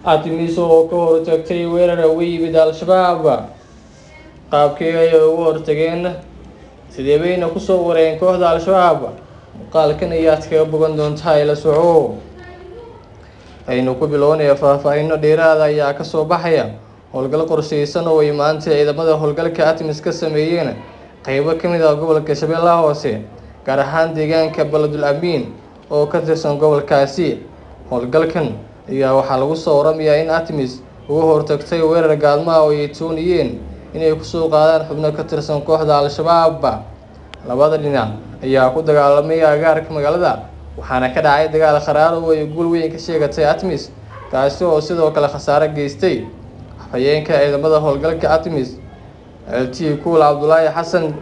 ATMIS oo ka hortagtay weerar uga yimid Al-Shabaab. Qaabkii ay uga hortageen, sidee bayna kusoo wareen kooxda Al-Shabaab? Muuqaalkan ayaad kaga bogan doontaa, ila soco. Aynu ku bilownaya faahfaahinno dheeraada ayaa kasoo baxaya howlgal qorsheysan oo ay maanta ciidamada howlgalka ATMIS ka sameeyeen qeybo ka mid ah gobolka Shabeellaha Hoose, gaar ahaan deegaanka Baladul Amiin oo ka tirsan gobolkaasi. Howlgalkan ayaa waxaa lagu soo waramayaa in ATMIS uga hortagtay weerar gaadmaha oo ay tooniyeen inay kusoo qaadaan xubno ka tirsan kooxda Al-Shabaab. Labada dhinac ayaa ku dagaalamay agagaarka magaalada, waxaana ka dhacay dagaal kharaar oo ay guul weyn ka sheegatay ATMIS, kaasi oo sidoo kale khasaare geystay. Afhayeenka ciidamada howlgalka ATMIS LT Kuul Cabdulaahi Xasan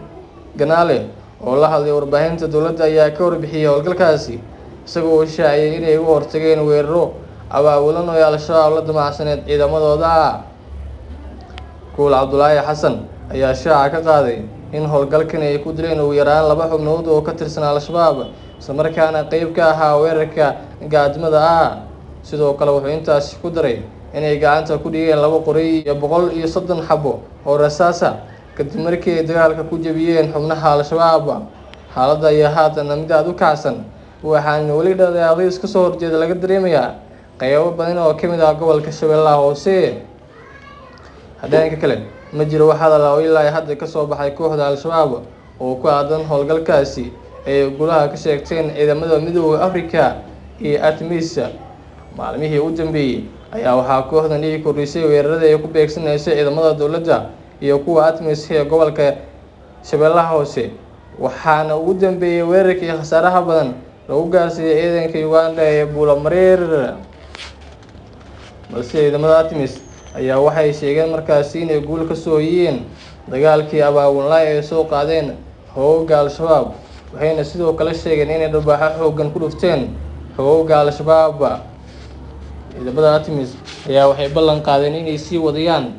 Ganaale oo la hadlay warbaahinta dowladda ayaa ka warbixiyey howlgalkaasi, isagoo shaaciyay inay uga hortageen weeraro abaabulan oo ay Al-Shabaab la damacsaneed ciidamadooda. Kuul Cabdulaahi Xasan ayaa shaaca ka qaaday in howlgalkan ay ku dileen ugu yaraan 2 xubnood oo ka tirsan Al-Shabaab, islamarkaana qeyb ka ahaa weerarka gaadmada ah. Sidoo kale wuxuu intaasi ku daray inay gacanta ku dhigeen 2 qori iyo 130 xabo oo rasaas ah kadib markii ay dagaalka ku jebiyeen xubnaha Al-Shabaab. Xaaladda ayaa haatan mid aad u kacsan, waxaana weli dhaqdhaqaaqyo iska soo horjeeda laga dareemayaa qeybo badan oo ka mid ah gobolka Shabeellaha Hoose. Dhanka kale, ma jiro wax hadal ah oo ilaa hadda ka soo baxay kooxda Al-Shabaab oo ku aadan howlgalkaasi ay golaha ka sheegteen ciidamada Midowga Afrika iyo ATMIS. Maalmihii u dambeeyay ayaa waxaa kooxdan ii kordhisay weerarada ay ku beegsanayso ciidamada dowladda iyo kuwa ATMIS ee gobolka Shabeellaha Hoose, waxaana ugu dambeeyay weerarkii khasaaraha badan lagu gaarsiiyay ciidanka Uganda ee Buulamareer. Balse ciidamada ATMIS ayaa waxay sheegeen markaasi inay guul ka soo yihiin dagaalkii abaabulnaa ee soo qaadeen xoogga Al-Shabaab, waxayna sidoo kale sheegeen inay dharbaaxo xooggan ku dhufteen xoogga Al-Shabaab. Ciidamada ATMIS ayaa waxay ballan qaadeen inay sii wadayaan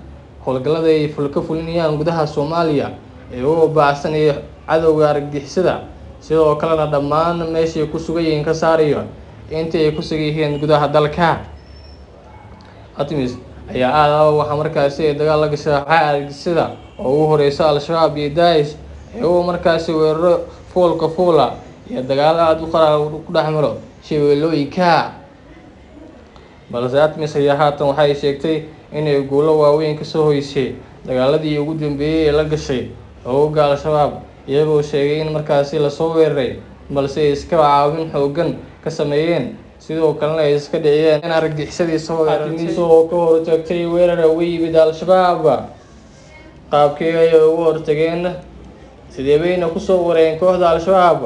howlgallada ay ka fulinayaan gudaha Soomaaliya ee uga baacsanaya cadowga argagixisada, sidoo kalena dhammaan meeshay ku sugan yihiin ka saarayo intii ay ku sugan yihiin gudaha dalka. ATMIS ayaa aad ah waxaa markaasi ay dagaal la gashay argagixisada oo ugu horeysa Al-Shabaab iyo Daesh, iyagoo markaasi weeraro foolka foola iyo dagaal aad u qaraar ku dhex maro shabeellooyinka. Balse ATMIS ayaa haatan waxay sheegtay inay guulo waaweyn ka soo hoysay dagaaladii ugu dambeeyay ee la gashay xoogga Al-Shabaab, iyagoo sheegay in markaasi lasoo weeraray balse ay iska caawin xooggan ka sameeyeen, sidoo kalena ay iska dhiciyeen in argagixisadii soo weerartay. ATMIS oo ka hortagtay weerar uga yimid Al-Shabaab. Qaabkii ay uga hortageen, sidee bayna kusoo wareen kooxda Al-Shabaab?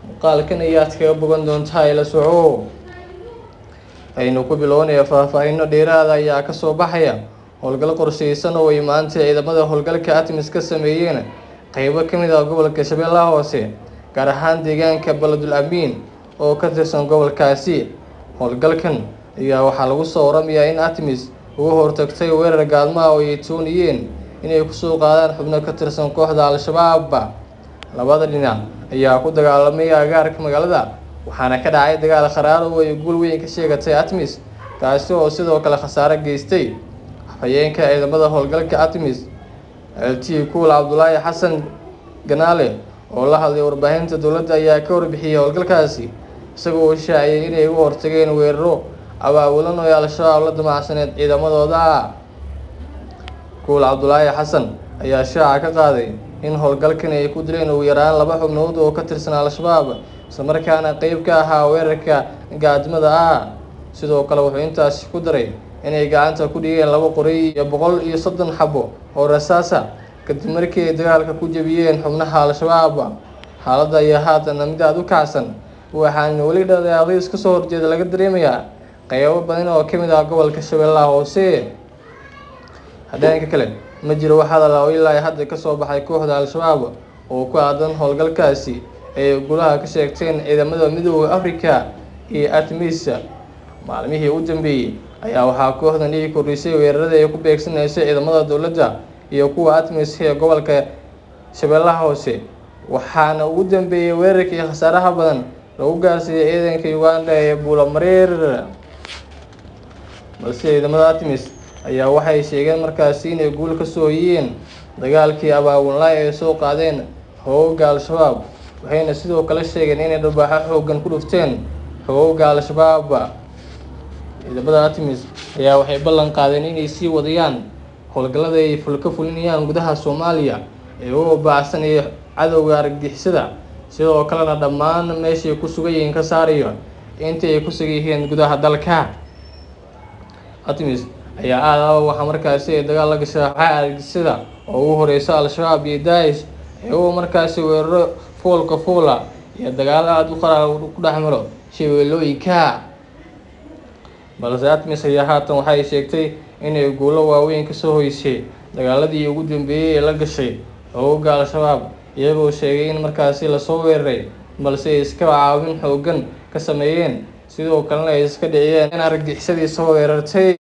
Muuqaalkan ayaad kaga bogan doontaa, ila soco. Aynu ku bilownaya faahfaahinno dheeraada ayaa kasoo baxaya howlgal qorsheysan oo ay maanta ciidamada howlgalka ATMIS ka sameeyeen qeybo ka mid ah gobolka Shabeellaha Hoose, gaar ahaan deegaanka Baladul Amiin oo ka tirsan gobolkaasi. Howlgalkan ayaa waxaa lagu soo waramayaa in ATMIS uga hortagtay weerar gaadmaha oo ay tooniyeen inay kusoo qaadaan xubno ka tirsan kooxda Al-Shabaab. Labada dhinac ayaa ku dagaalamay agagaarka magaalada, waxaana ka dhacay dagaal kharaar oo ay guul weyn ka sheegatay ATMIS, kaasi oo sidoo kale khasaare geystay. Afhayeenka ciidamada howlgalka ATMIS LT Kuul Cabdulaahi Xasan Ganaale oo la hadlay warbaahinta dowladda ayaa ka warbixiyey howlgalkaasi, isagoo shaaciyay inay uga hortageen weeraro abaabulan oo ay Al-Shabaab la damacsaneed ciidamadooda. Kuul Cabdulaahi Xasan ayaa shaaca ka qaaday in howlgalkan ay ku dileen ugu yaraan 2 xubnood oo ka tirsan Al-Shabaab, islamarkaana qeyb ka ahaa weerarka gaadmada ah. Sidoo kale wuxuu intaasi ku daray inay gacanta ku dhigeen 2 qori iyo 130 xabo oo rasaas ah kadib markii ay dagaalka ku jebiyeen xubnaha Al-Shabaab. Xaaladda ayaa haatan mid aad u kacsan, waxaana weli dhaqdhaqaaqyo iska soo horjeeda laga dareemayaa qeybo badan oo ka mid ah gobolka Shabeellaha Hoose. Dhanka kale, ma jiro wax hadal ah oo ilaa hadda ka soo baxay kooxda Al-Shabaab oo ku aadan howlgalkaasi ay golaha ka sheegteen ciidamada Midowga Afrika iyo ATMIS. Maalmihii u dambeeyay ayaa waxaa kooxdan ii kordhisay weerarada ay ku beegsanayso ciidamada dowladda iyo kuwa ATMIS ee gobolka Shabeellaha Hoose, waxaana ugu dambeeyay weerarkii khasaaraha badan lagu gaarsiiyay ciidanka Uganda ee Buulamareer. Balse ciidamada ATMIS ayaa waxay sheegeen markaasi inay guul ka soo hoyiyeen dagaalkii abaabulnaa ee soo qaadeen xoogagga Al-Shabaab, waxayna sidoo kale sheegeen inay dharbaaxo xooggan ku dhufteen xoogagga Al-Shabaab. Ciidamada ATMIS ayaa waxay ballan qaadeen inay sii wadayaan howlgallada ay ka fulinayaan gudaha Soomaaliya ee uga baacsanaya cadowga argagixisada, sidoo kalena dhammaan meeshay ku sugan yihiin ka saarayo intii ay ku sugan yihiin gudaha dalka. ATMIS ayaa aad waxaa markaasi ay dagaal la gashay argagixisada oo ugu horeysa Al-Shabaab iyo Daacish, iyagoo markaasi weeraro foolka foola iyo dagaal aada u qaraar ku dhex maro shabeellooyinka. Balse ATMIS ayaa haatan waxay sheegtay inay guulo waaweyn kasoo hoysay dagaaladii ugu dambeeyay ee la gashay xoogagga Al-Shabaab, iyagoo sheegay in markaasi lasoo weeraray balse ay iska caawin xooggan ka sameeyeen, sidoo kalena ay iska dhiciyeen argagixisadii soo weerartay.